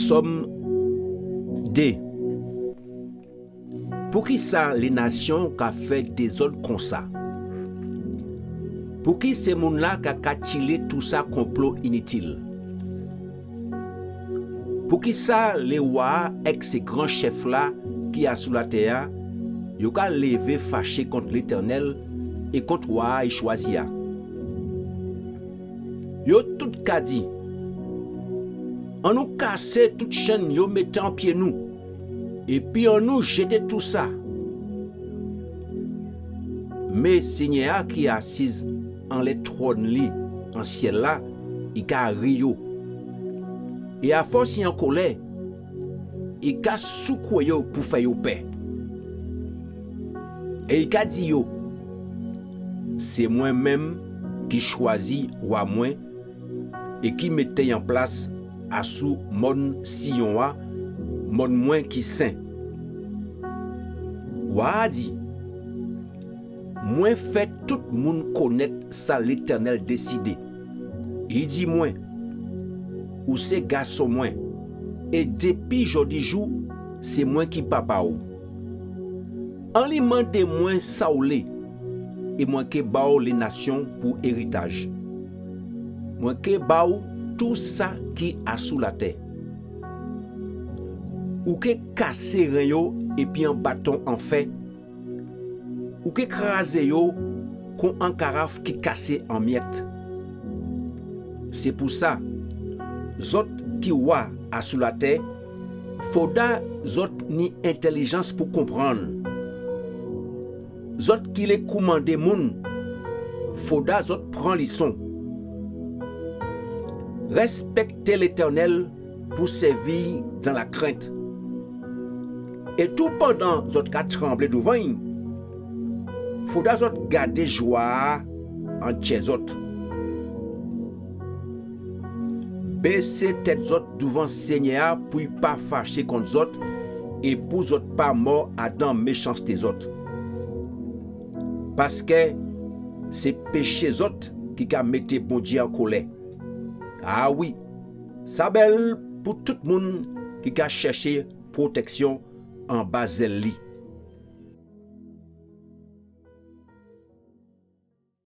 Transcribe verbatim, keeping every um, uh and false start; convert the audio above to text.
Sòm dé. Poukisa lé nasion ka fè dézòd konsa? Pouki sé moun-la ka katjilé tousa konplo initil? Poukisa lé wa-a ek sé gran chef-la ki asou latè-a, yo ka lévé faché kont Létènel é kont wa-a i chwazi a? Yo tout ka di: Annou kasé tout chenn yo mété an pié nou, épi annou jété tousa. Men Senyè-a ki asiz anlè twòn li an siel-la, i ka ri yo. É afos i an kolè, i ka soukwé yo pou fè yo pè. É i ka di yo: Sé mwen menm ki chwazi wa mwen é ki mété'y an plas asou mòn Siyon-an, mòn mwen ki sen. Wa-a di: Mwen fè tout moun konnet sa Létènel désidé. I di mwen: Ou sé gason mwen, é dépi jòdijou sé mwen ki papa'w. Anni mandé mwen sa ou lé, é mwen ké ba'w lé nasion pou éritaj. Mwen ké ba'w tousa ki asou latè. Ou ké kasé ren yo épi an baton an fè. Ou ké krazé yo kon an karaf ki kasé an miet. Sé pou sa, zot ki wa asou latè, foda zot ni entélijans pou konprann. Zot ki lé koumandé moun, foda zot pran lison. Respekté Létènel pou sèvi'y dan lakrent. É tou pandan zot ka tranblé douvan'y, foda zot gadé jwa-a an tjè zot. Bésé tet zot douvan Senyè-a pou i pa faché kont zot é pou zot pa mò adan méchansté zot. Paskè sé péché zot ki ka mété Bondié an kolè. A wi, sa bel pou tout moun ki ka chèché pwoteksion anba zel li.